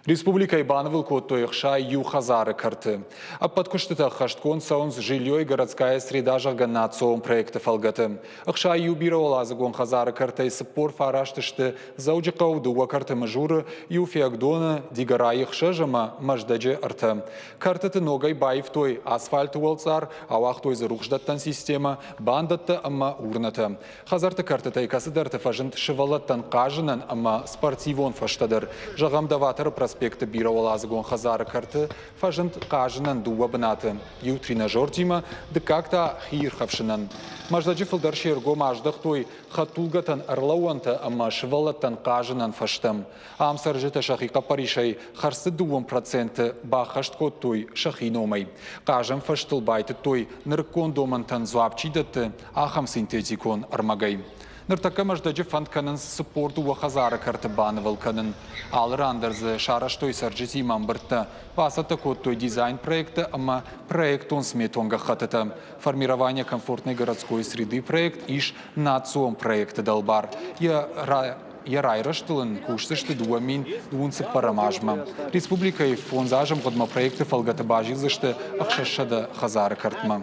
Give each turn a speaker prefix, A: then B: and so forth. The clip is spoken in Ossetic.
A: Республикӕйы банывыл кодтой 61 хӕдзары кӕрты. Ӕппӕт куыстытӕ ӕххӕстгонд цӕуынц «Жилье и городская среда», зӕгъгӕ, национ проекты фӕлгӕты. 61 бирӕуӕладзыгон хӕдзары кӕртӕй 49 сты Дзӕуджыхъӕуы, дыууӕ кӕрты Мызуры, иу Фиагдоны, Дигорайы хсӕз ӕмӕ Мӕздӕджы ӕртӕ. Кӕртыты ногӕй баивтой асфальты уӕлцъар, ауагътой дзы рухсдӕттӕн системӕ, бандӕттӕ ӕмӕ урнӕтӕ. Хӕдзӕртты кӕртытӕй кӕцыдӕрты фӕзынд сывӕллӕттӕн хъазынӕн ӕмӕ спортивон фӕзтӕ дӕр. Зӕгъӕм, Доваторы проспекты бирӕуӕладзыгон хӕдзары кӕрты фӕзынд хъазынӕн дыууӕ бынаты, иу тренажертимӕ, дыккаг та хиирхӕфсынӕн. Мӕздӕджы фылдӕр се ргом аздӕхтой хӕдтулгӕтӕн ӕрлӕууӕнтӕ ӕмӕ сывӕллӕттӕн хъазынӕн фӕзтӕм. Ам цӕрджытӕ сӕхи хъӕппӕрисӕй хӕрдзты 2% баххӕст кодтой сӕхи номӕй. Хъазӕн фӕзтыл байтыдтой, нырыккон домӕнтӕн дзуапп чи дӕтты, ахӕм синтетикон ӕрмӕгӕй. Ныртӕккӕ Мӕздӕджы фӕнд кӕнынц 42 хӕдзары кӕрты банывыл кӕнын. Алы ран дӕр дзы сарӕзтой цӕрджытимӕ ӕмбырдтӕ, бацӕттӕ кодтой дизайн-проекттӕ ӕмӕ проектон-сметон гӕххӕттытӕ. «Формирование комфортной городской среды» проект ис национ проекты дӕлбар. Йӕ райрӕзтыл ын кусдзысты 2024 азмӕ. Республикӕйы фондз азы ӕмгъуыдмӕ проекты фӕлгӕты базилдзысты 600 хӕдзары кӕртмӕ.